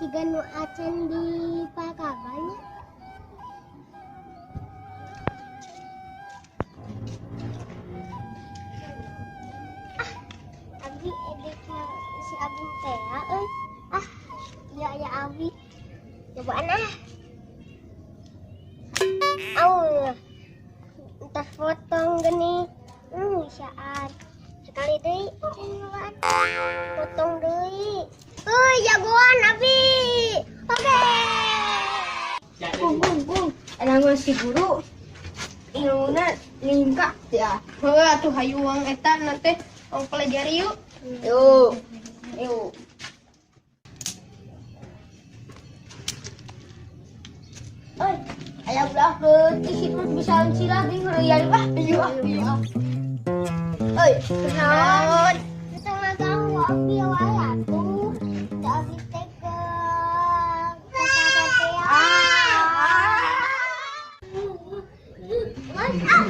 Ciga nu acan di pakabannya. Ah, abi edek si Agung teh euy. Ah, iya ya abi. Cobaan ah. Au. Entar potong gini. Bisaan. Sekali deui cobaan. Potong deui. Euy, jagoan abi. Oke. Gung gung gung. Ada si guru. Ilmuna ningkat ya. Heuh atuh hayu wang eta nanti wang pelajari yuk. Yuk. Yuk. Oi, aya budak leutik situ bisa silat di heureuyaan ah. Yuk ah. Yuk. Oi, kunaon? Tengah ganggu abi wae atuh. Da abi teh ke teh. Mas ah.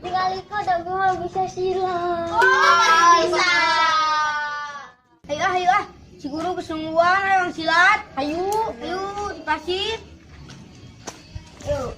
Dikali-kali da gua bisa silat. Oh, bisa. Ayo ah, ayo ah. Si guru kesungguhan ayo silat. Ayo, ayo dipasir. Yuk.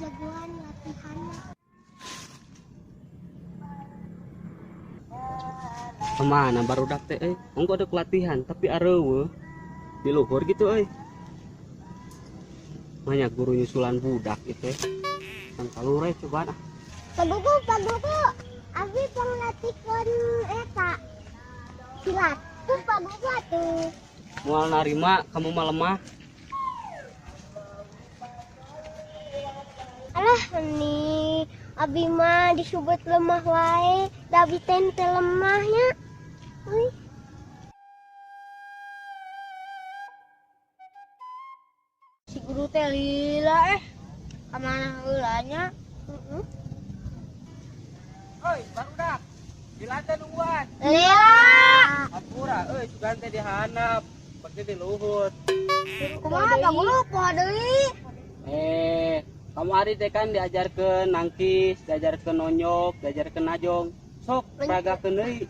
Jagoan latihannya. Kemana barudak teh euy? Ongko ada pelatihan tapi areueuh di luhur gitu euy. Banyak guru nyusulan budak itu. Kan kalure coba ah. Pak Gugu, abi panglatihkeun eta silat. Tuh Pak Gugu atuh. Moal narima kamu mah lemah. Alah nih, abi mah disebut lemah wae, da abi teh teu lemahnya. Euy. Si guru teh lila ka mana heula nya? Heeh. Oi, barudak. Dilata nungguan. Lila. Ampura euy, sugan teh dihanap, pasti di luhur. Kumaha Pak Guru poho deui? Kamu hari teh kan diajarkeun nangkis, diajarkeun nonyok, diajarkeun najong. Sok peragakeun deui.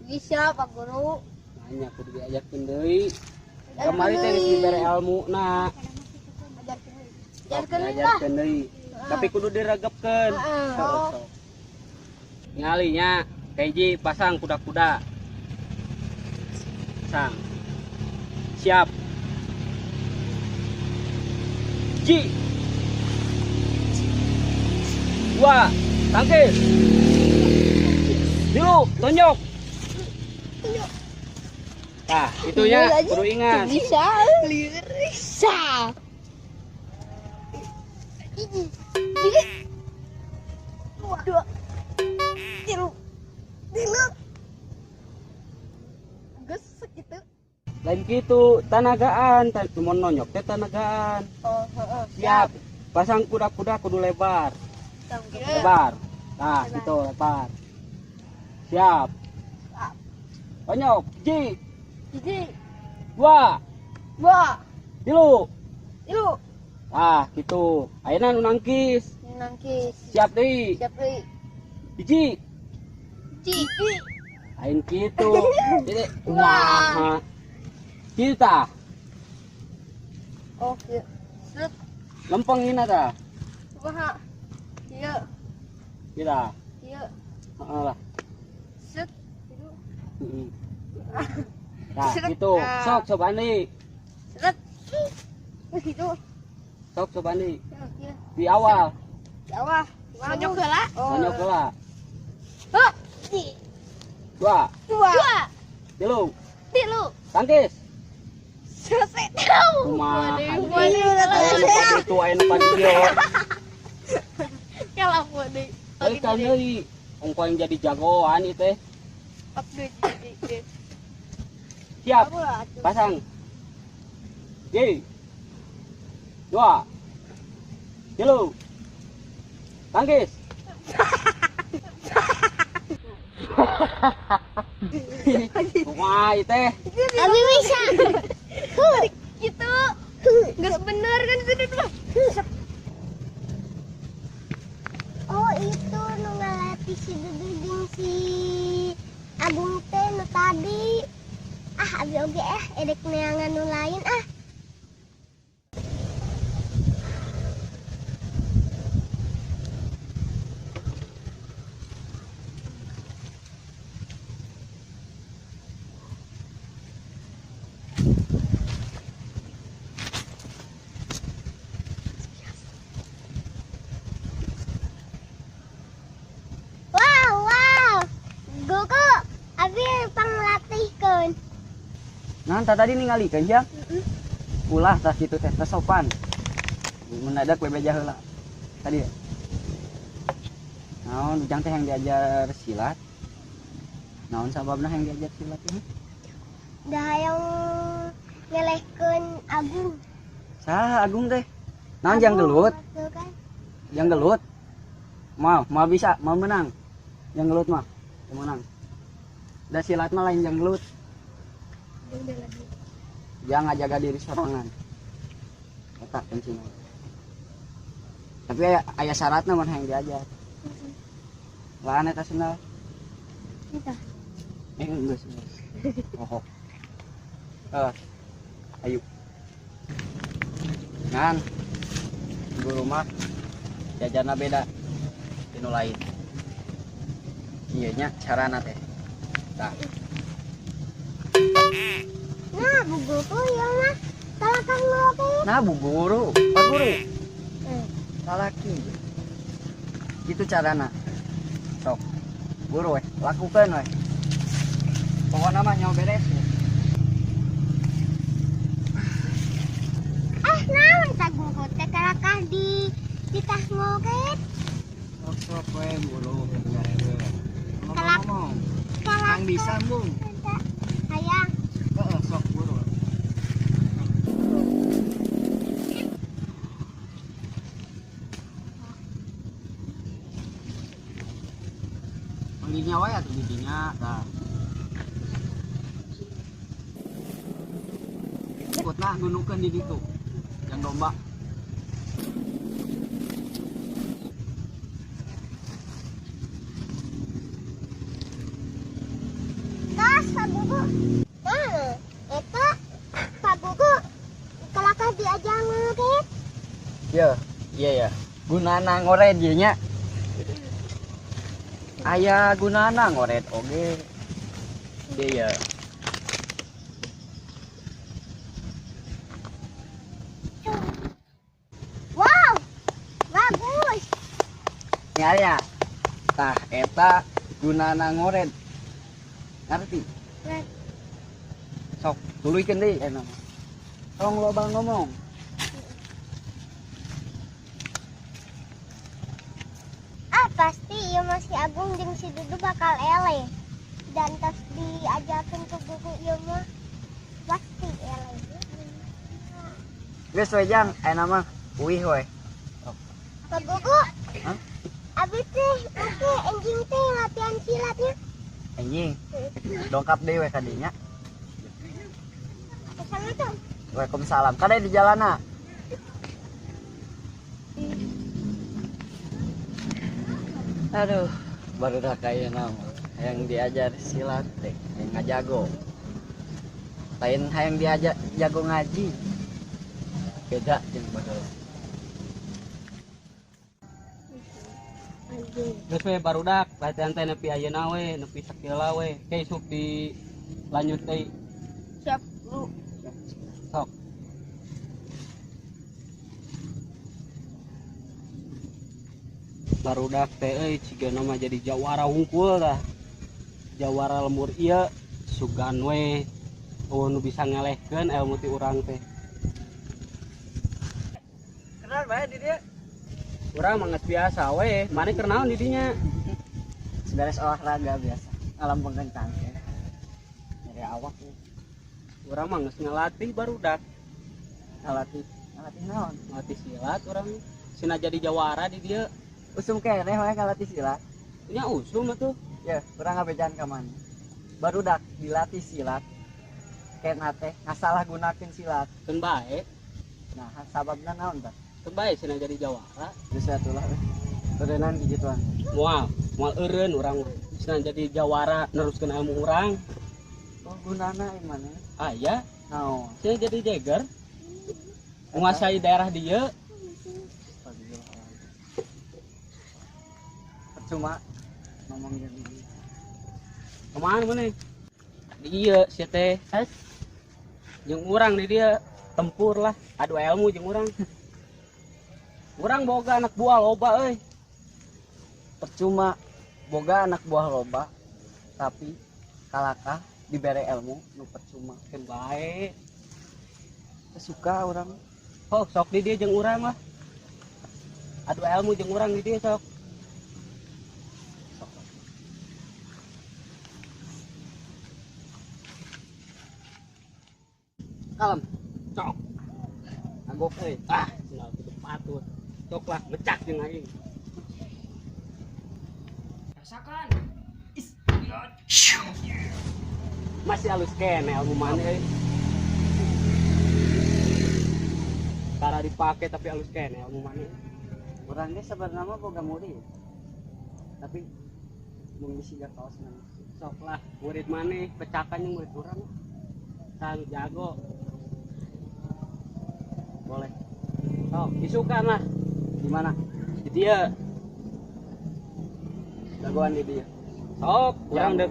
Bisa Pak Guru. Nanya kudu diajarkeun deui. Kamari teh geus dibere elmuna. Ajarkeun deui. Tapi kudu diregepkeun. Sok. Ngalinya keji pasang kuda-kuda. Pasang. Siap. Ji. 2, tangkis. Tilu, tonjok. Nah, itunya kudu ingat. Bisa. Bisa. 1, 2, 3, 3. Geus sakitu. Lain kitu, tanagaan, mun nonyok teh tanagaan. Oh, heeh. Siap. Pasang kuda-kuda kudu lebar. Lebar. Nah, gitu lebar. Siap. Tonjok, ji. 1, 2, 2, 3. 3. Ah, gitu. Ayeuna nu nangkis. Nangkis. Siap deui. Siap deui. 1. 1. Lain kitu. Jadi kumaha? Kitu tah. Oh, kieu. Set. Lempengin tah. Kumaha? Kieu. Kieu tah. Kieu. Heeh lah. Set. Kitu. Heeh. Nah, gitu. Sok cobaan deui. Set. Gitu. Sok cobaan deui. Di awal. Di awal. Nonyok heula. Nonyok heula. Heuh. 2, 2, 3, 3. Tangkis. Selesai tahu. Kumaha? Itu aya nu panitia. Kalah deui. Euy kan deui. Ongko yang jadi jagoan ieu teh. Siap. Pasang. 1, 2, 3. Tangkis. Kumaha ieu teh? Abi bisa. Gitu. Enggak bener kan itu mah. Oh, itu nu ngalatih si Dudu jeung si Agung teh nu tadi. Ah, abi oge edek neangan nu lain ah. Nah, tadi ningalikeun ya. Ulah tah kitu teh teh sopan. Mendadak bebeja heula. Tadi ya. Naon ujang teh yang diajar silat? Naon sababna yang diajar silat ini? Da hayang ngelehkeun Agung. Saha Agung teh? Naon jang gelut? Jang gelut. Mau, mau bisa, mau menang. Jang gelut mah, mau menang. Da silat mah lain jang gelut. Jangan jaga diri sorangan. Eta kuncina. Tapi aya syaratna mun hayang diajar. Lahan eta sendal. Eta. Geus geus. Oh. Ayo. Ngan. Guru mah jajanna beda tinu lain. Ieu nya carana teh. Tah. Nah, bu guru ya mah talakang ngopi. Nah, bu guru, Pak guru. Talaki. Gitu carana. Sok. Guru weh, lakukan weh. Pokoknya mah nyawa beres. Ah, naon tah guru teh kalakah di titah ngoret. Sok sok weh guru, ngomong. Kang disambung. Hayang. Heeh, sok guru. Manggilnya wae atuh didinya tah. Ikutlah nunukeun di ditu. Yang domba. Tas Pak Guru. Nah, eta Pak Guru kalakah diajar ngoret. Ya, iya ya. Gunana ngoret ieu nya. Aya gunana ngoret oge. Iya ya. Wow. Bagus. Ya ya. Tah eta gunana ngoret. Ngerti? Ngerti. Sok, tuluykeun deui eta mah. Tong loba ngomong. Ah, pasti ieu mah si Agung jeung si Dudu bakal eleh. Dan tas diajarkeun ke guru ieu mah pasti eleh. Geus we jang, ayeuna mah uih we. Pak Guru. Hah? Abi teh oke anjing teh latihan silatnya. Anjing. Dongkap deui we ka dinya. Assalamualaikum. Waalaikumsalam. Kada di jalana. Aduh, baru dah kayakna yang diajar silat teh, yang ngajago. Lain hayang diajar jago ngaji. Beda jeung baheula. Geus we barudak latihan teh nepi ayeuna we, nepi sakila we. Ke isuk di lanjut deui. Siap, Guru. Sok. Barudak teh euy cigana mah jadi jawara hungkul tah. Jawara lembur ieu sugan we Eueuh nu bisa ngelehkeun ilmu ti urang teh. Kenal bae di dieu. Urang mah geus biasa we, maneh keur naon di dinya? Beres olahraga biasa, alam pengkencang. Nyari awak nih. Urang mah geus ngalatih barudak. Ngalatih, ngalatih naon? Ngalatih silat urang. Sina jadi jawara di dieu. Usum keneh we ngalatih silat. Nya usum atuh. Ya, urang ngabejaan ka maneh. Barudak dilatih silat. Kena teh ngasalah gunakeun silat. Keun bae. Nah, sababna naon tah? Keun bae sina jadi jawara. Geus atuh lah. Eureunnan gituan. Moal, moal eureun urang mah. Sina jadi jawara neruskeun ilmu urang. Oh, gunana ieu maneh? Aya. Naon? Sina jadi jeger. Menguasai daerah dieu. Percuma ngomong jeung ieu. Kemana maneh? Di dieu sia teh. Jeung urang di dieu tempur lah, adu ilmu jeung urang. Urang boga anak buah loba euy. Percuma boga anak buah loba tapi kalakah dibere ilmu nu percuma. Keun bae. Teu suka urang. Oh, sok di dieu jeung urang lah. Adu ilmu jeung urang di dieu sok. Sok. Kalem. Cok. Agok euy. Ah, sendal tutup patut. Sok lah, mecak jeung aing. Rasakan. Is. Masih halus keneh ilmu maneh euy. Tara dipake tapi halus keneh ilmu maneh. Urang ge sabarna mah boga murid. Tapi mun bisi kaos mah. Sok lah, murid maneh pecakan jeung murid urang. Sang jago. Boleh. Sok, isukan lah. Di mana? Di dieu. Jagoan di dieu. Sok, urang deuk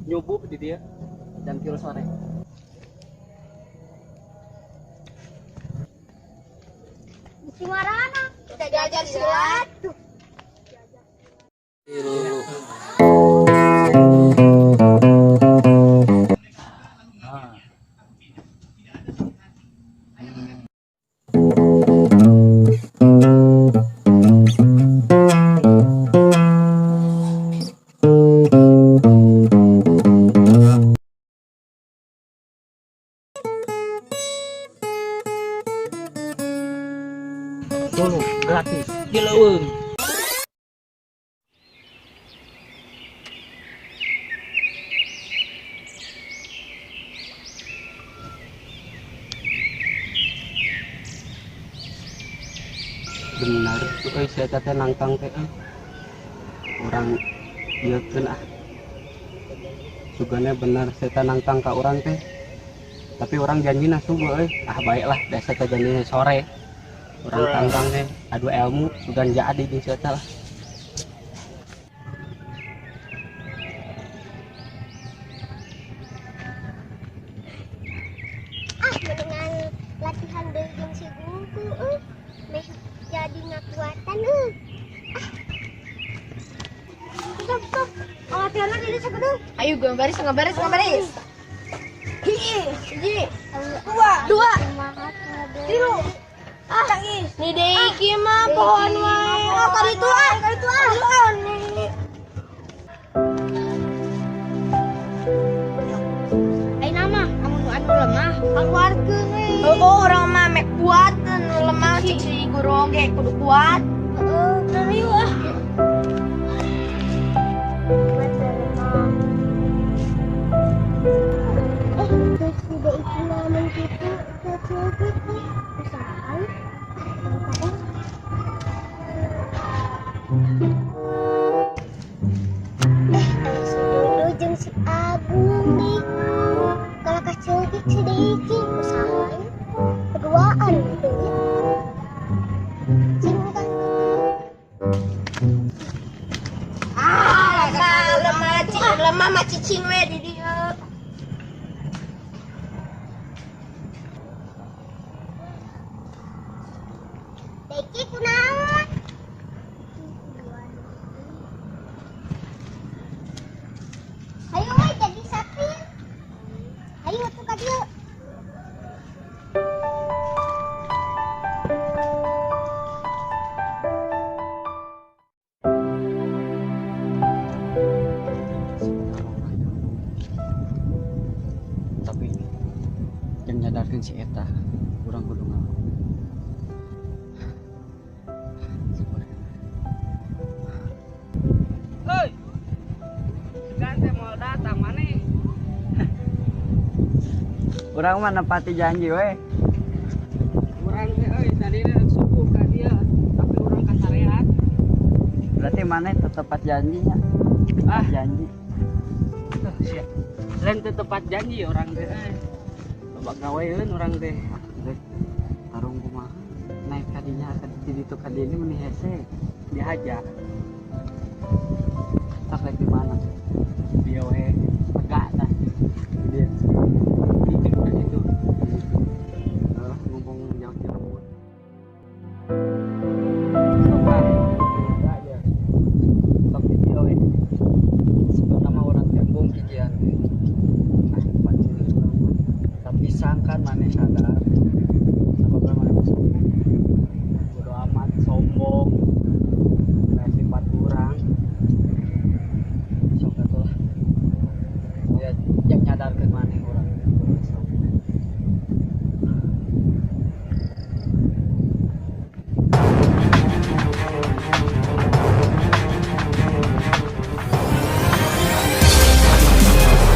nyubuh di dieu. Jam 3 sore. Si Marana kita diajar silat. Dulu gratis di leuweung. Benar tuh euy sia teh nangtang teh euy. Urang ieukeun ah. Sugane bener sia teh nangtang ka urang teh. Tapi urang janjina subuh euy. Ah baiklah da sia teh janjina sore. Urang tantang teh adu ilmu sugan jadi jeung sia teh lah. Ah, mendingan latihan deui jeung si guru euy. Meh jadi ngakuatan euy. Ah. Stop, stop. Latihanna di dieu sakedeung. Ayo garis, garis, garis. Hiji, 2, 3. Ah, nih deh iki mah pohon wae. Oh, kali itu ah, kali itu ah. Nih. Ayeuna mah amun nu anu lemah keluarkeun we. Oh, urang mah mek kuat nu lemah cik si guru oge kudu kuat. Heeh, ayo ah. Terus si iki ngomong kitu kecil gitu. Usahaan. Si Dodo jeung si Agung nih. Kalau kecil si Deiki usahaan berduaan gitu ya. Cing kan. Ah, lemah lemah mah cicing we di dieu. Deiki kunaon? Ayo we jadi sapi. Ayo tuh ka dieu. Urang mah nepati janji we. Urang teh euy tadi rek subuh ka dieu, tapi urang kasarean. Berarti maneh tepat janjinya. Ah. Janji. Tuh, sia. Lain teu tepat janji urang teh euy. Loba gaweeun urang teh. Rek tarung kumaha? Naik kadinya ka di ditu ka dieu meni hese. Dihajar. Tak rek di mana? Dia we lega tah. Di dieu. Di ka situ. Heeh, mumpung jauh-jauh. Sok ah. Ya. Sok di dieu we. Sebenarnya mah urang teh embung kikian teh. Ah, pacul urang mah. Tapi sangkan maneh sadar. Sababna maneh mah sombong. Bodo amat sombong. Kayak sifat urang. Sok atuh lah. Ya yang nyadarkeun maneh urang teh sombong.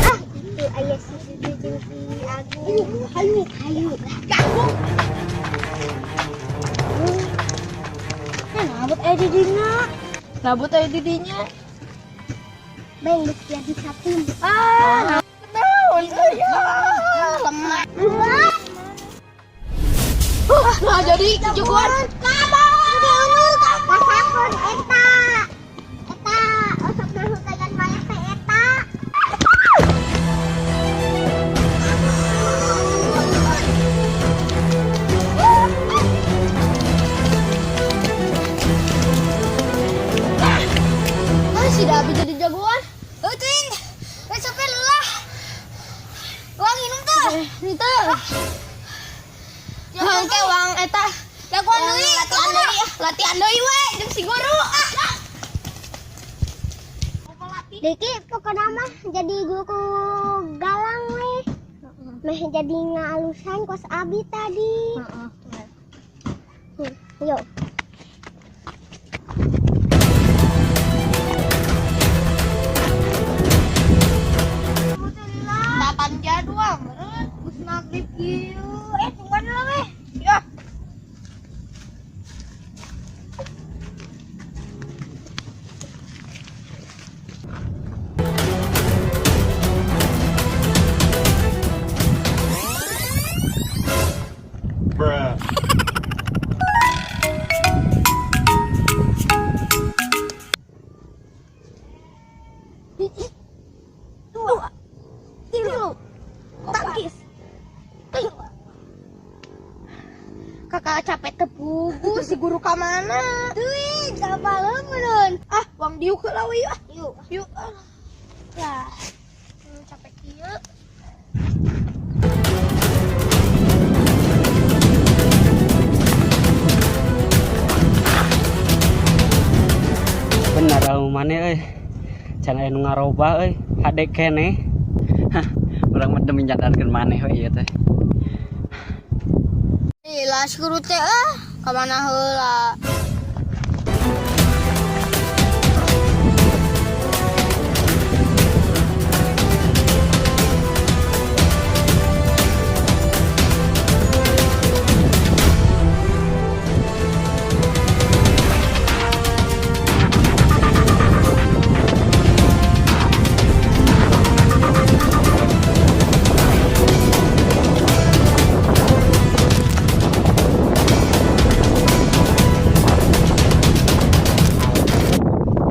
Ah, itu aya si Dudu jeung si Agung. Hayu, hayu. Ganggu. Nah, nabut aya di dina. Nabut aya di dinya. Beng geus jadi satim. Ah, naon euy. Lemah. Nah, jadi jagoan. Kasakon eta. Eta osok nahutagan maneh teh eta. Ah, si Dabi jadi jagoan. Euy, teuing. Eh, capek lelah. Uang minum tuh. Itu. Hangke uang eta. Jagoan deui, latihan deui, latihan deui we jeung si guru. Ah. Diki pokokna mah jadi guru galang we. Meh jadi ngalusan kos abi tadi. Yuk. Kapan jadwal meureun geus magrib kieu. Eh, tungguan lah we. Ya. Bruh. Hiji, dua, tilu, tangkis. Tilu. Kakak capek tepugu si guru ka mana? Duit, kapal meureun. Ah, uang diuk heula we ah. Yuk. Yuk. Ah. Lah. Capek kieu. Bener ilmu maneh euy. Can aya nu ngarobah euy, hade keneh. Urang mah demi nyadarkeun maneh we ieu teh. Lah si guru teh ah, ka mana heula?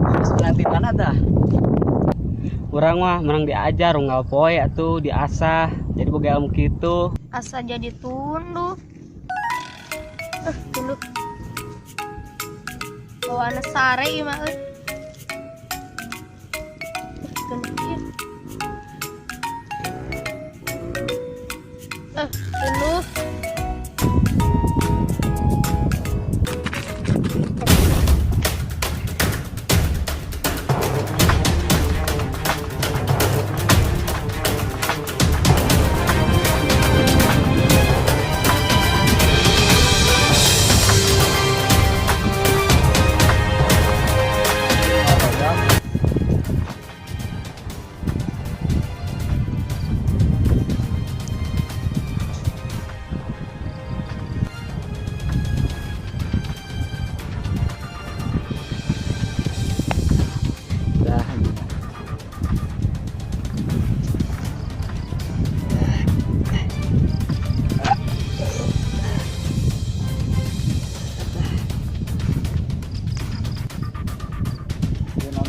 Geus berarti mana tah? Urang mah menang diajar unggal poe atuh diasah. Jadi boga ilmu kitu. Asa jadi tunduh. Tunduh. Bawaanna sare ieu mah euy. Tunduh ieu. Tunduh.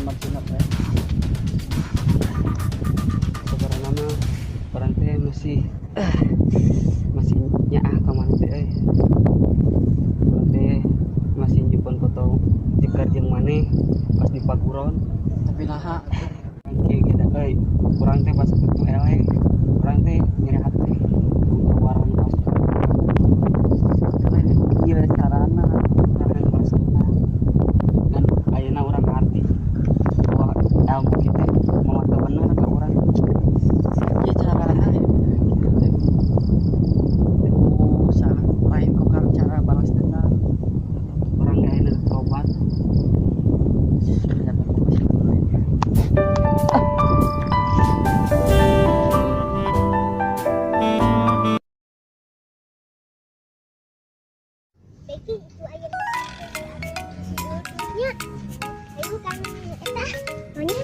Naon maksudna teh? Sebenarnya mah urang teh masih masih nyaah ka maneh teh euy. Urang teh masih nyimpen foto jeker jeung maneh pas di paguron. Tapi naha atuh? Kieu ge da euy, urang teh pas kitu eleh. Urang teh nyeri hati. Warna pas. Lain ieu carana. Karena balas dendam. Dan ayeuna urang ngarti bahwa ilmu kita moal teu bener ka urang. Ieu carana kitu teh. Teh usah lain ku cara balas dendam. Urang ge ayeuna tobat. Ternyata aku masih lain. Beki itu aya si Dudungnya. Ayo kan eta maunya.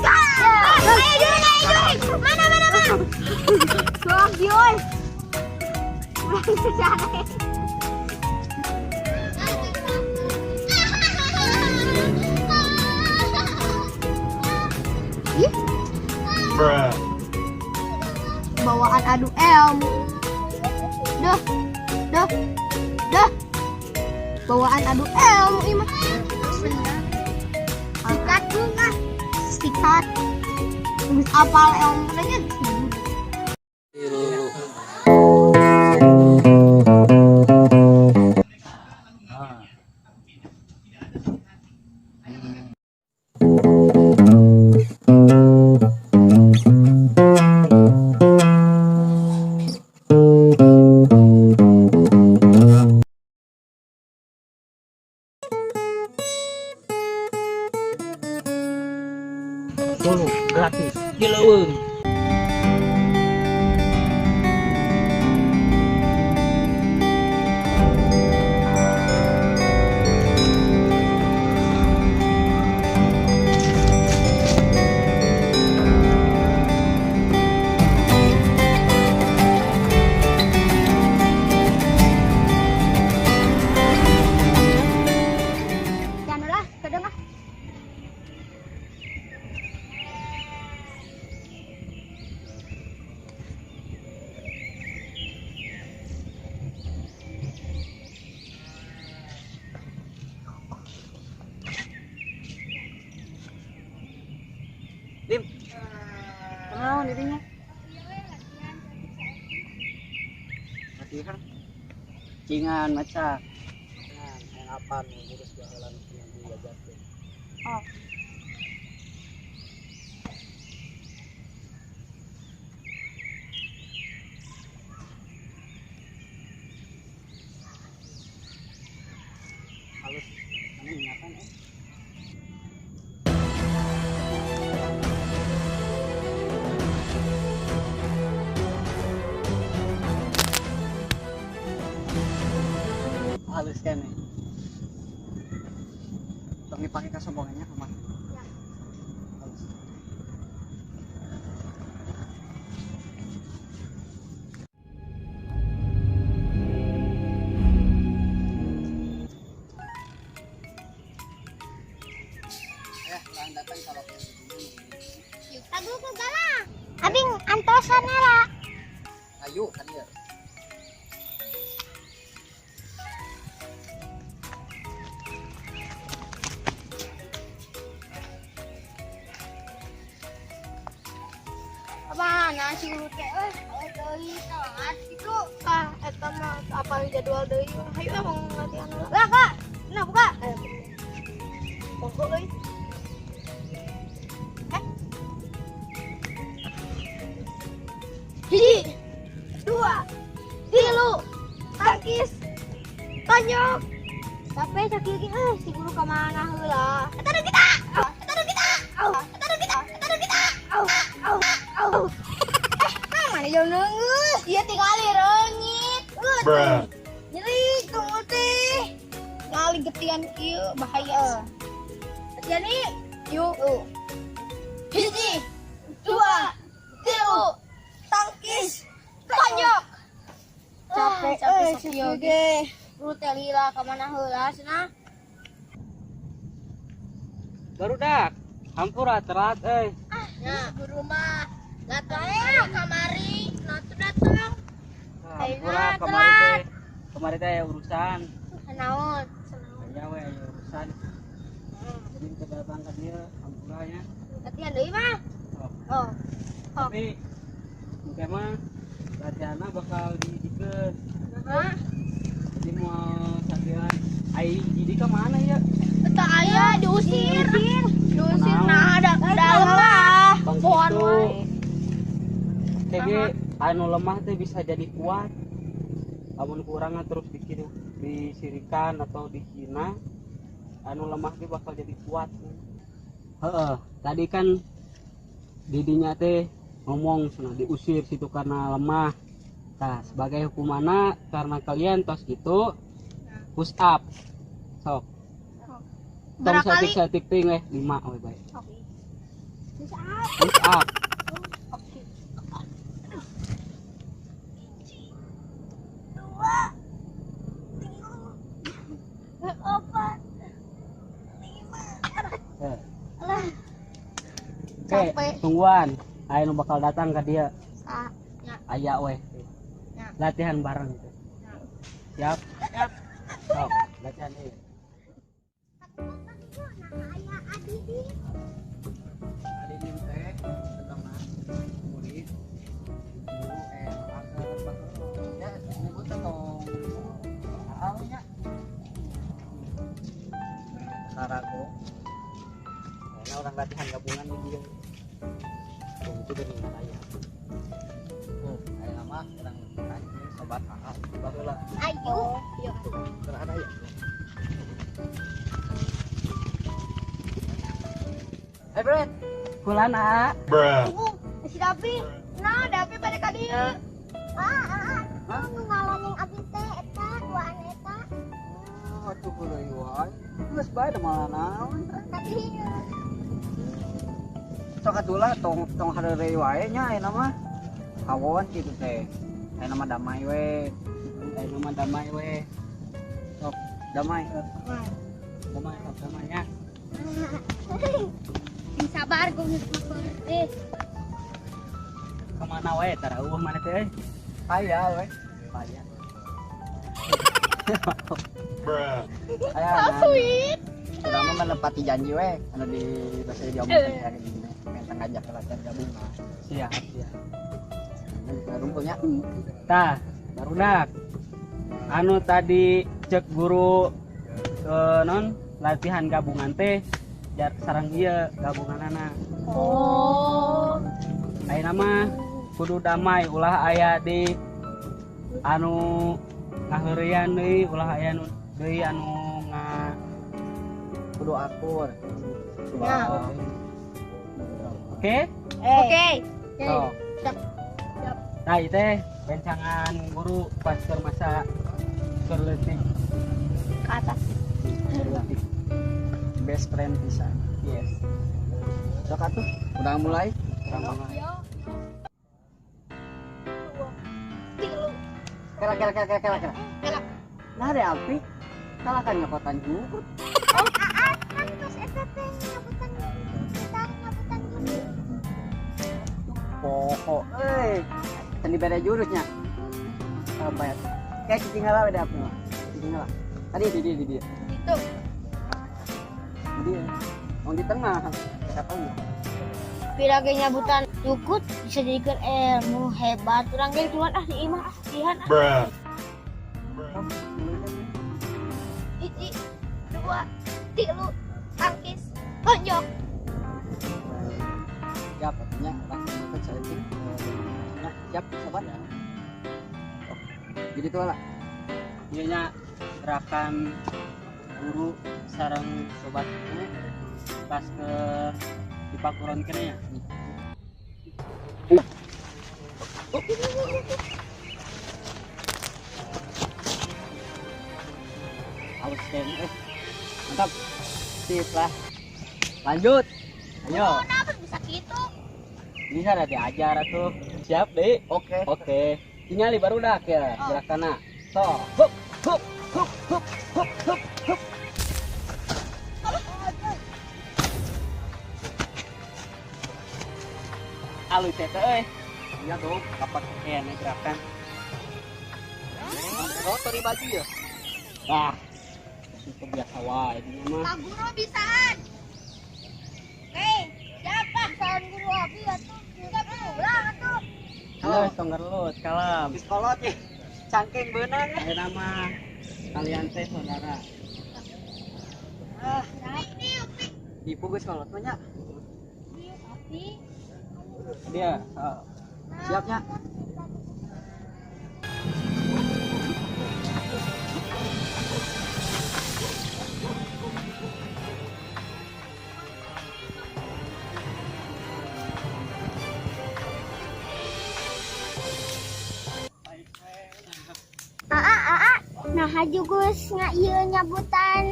Ayo dulu, ayo dulu. Mana, mana, mana? Sok yoi. Urang Ih, Bruh. bawaan adu ilmu. Duh, duh, duh. Bawaan adu ilmu ieu mah. Sikat ah. Sikat. Geus apal ilmu nya. Dulu gratis di leuweung. Jangan lah, kadang ah. Lim. Kunaon dirinya? Latihan. Cingan maca. Nah, yang apa nih ngurus baheula nu pernah diajarkeun. Oh. Halus mana ingatan eh. Halus kene. Tong dipake kasombongannya kumaha? Ya. Halus. Eh, urang datang kalau Agu ku galang. Abing antosan heula. Ayo kan ya. Apa nah si guru teh euy, deui telat kitu. Ah, eta mah apal jadwal deui. Hayu ah mau latihan heula. Lah, Kak. Nah, buka. Ayo. Pokok euy. Eh. Hiji, dua, tilu, tangkis, tonjok. Tapi sakieu ge euy si guru ka mana heula? Eta nu kita. Eta nu kita. Eta nu kita. Eta nu kita. Au, au, au. Eh, mana jauh neungeus? Ieu tingali reungit. Bruh. Nyeri tunggu teh. Ngali getian kieu bahaya. Latihan nih. Yuk. Hiji, dua, tilu, tangkis, Sia ge. Guru teh lila ka mana heula cenah. Barudak, hampura telat euy. Ah, nya guru mah datang kamari, nah tuh datang. Hampura kamari teh. Kamari teh aya urusan. Naon? Aya we aya urusan. Jadi teu datang ka dieu, hampura nya. Latihan deui mah. Oh. Tapi engke mah latihanna bakal dihijikeun. Heeh. Jadi mau latihan ai jadi ka mana ya? Eta aya diusir. Diusir nah ada lemah. Pohon wae. Kege anu lemah teh bisa jadi kuat. Lamun kurang terus disirikan atau dihina, anu lemah teh bakal jadi kuat. Heeh, tadi kan didinya teh ngomong cenah diusir situ karena lemah. Nah, sebagai hukumanna karena kalian tos gitu push up. Sok. Tong saeutik-saeutik teuing we 5 we bae. Push up. Push up. Oke. 1, 2, 3, 4, 5. Alah. Oke, tungguan. Aya nu bakal datang ka dia. Aya we. Latihan bareng gitu. Siap? Siap. Sok, latihan ieu. Nah, aya Adidi. Adidi teh teman murid guru ya nyebut tong nya karago. Kayaknya orang latihan gabungan di dia. Itu geuning aya. Oh, aya mah urang latihan sobat AA baheula. Ayo. Keur ada ya. Hey, Brad. Kulan A. Bruh. Si Dapi. Nah, Dapi pada ka dieu. Ah, ah. Nu ngaloning abi teh eta duaan eta. Oh, atuh heureuy wae. Geus bae da malah naon. Tapi Sok atuh lah tong tong hareureuy wae nya ayeuna mah. Kawon kitu teh. Ayeuna mah damai we. Ayeuna mah damai we. Sok damai. Damai, sok damai nya. Sing sabar gua geus makan. Kemana wae tarauh mana teh euy? Aya we. Aya. Bruh. Aya. Sweet. Urang mah menepati janji we anu di bahasa diomongkeun hari ini. Minta ngajak latihan gabungan. Siap, siap. Rumputnya. Tah, barudak. Anu tadi cek guru non latihan gabungan teh sareng ieu gabunganana. Oh. Ayeuna mah kudu damai ulah aya di anu ngaheureuyan deui, ulah aya nu deui anu nga kudu akur. Kudu Nah. akur. Oke? Oke. Sok. Siap. Nah, ieu teh bencangan guru pas keur masa keur leutik. Ke atas. Leutik. Best friend pisan. Yes. Sok atuh, udah mulai. Urang mulai. Kela kela kela kela kela. Nah, ada api. Kalah kan nyokotan jukut. Oh, aa kan tos eta teh nyabutan kita nyabutan gini. Pokok euy. Can dibere jurusnya. Sampai kayak ketinggalan ada api mah. Ketinggalan. Tadi di dia di dia. Itu. Di dia. Mau di tengah. Siapa tahu. Pira ge nyabutan jukut bisa jadikan ilmu hebat. Urang ge keluar ah di imah ah latihan ah. Bruh. 1, 2, 3, tangkis, tonjok. Siap, artinya langsung ikut seleksi. Siap, sobat. Oh, jadi tuh lah. Ieu nya gerakan guru sareng sobat itu pas ke dipakuran kene ya. Halus kene. Mantap. Sip lah. Lanjut. Ayo. Oh, kenapa bisa gitu? Bisa ada diajar atuh. Siap, Dek? Oke. Oke. Tingali barudak ya gerakanna. Toh, hup hup hup hup hup hup hup. Alus teh euy. Iya dong, kapan kene gerakan. Kotor baju ya. Ah, itu biasa wae di mah. Pak guru bisaan. Hei, siapa bisaan guru abi atuh? Siap ulang atuh. Halo, tong ngerlut, kalem. Geus kolot ya. Cangkeng beunang. Ayeuna mah kalian teh saudara. Ah, ibu geus kolot mah nya. Abi. Dia, oh. Siapnya. Aa, aa, nah geus ieu nyabutan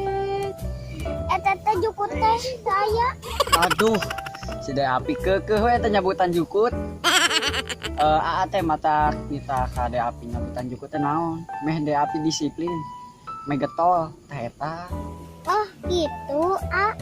eta teh jukut teh saya. Aduh, si Dek Api keukeuh we teh nyabutan jukut. Eh, aa teh mata nita ka Dek Api nyabutan jukut teh naon? Meh Dek Api disiplin. Meh getol teh eta. Oh, gitu, a.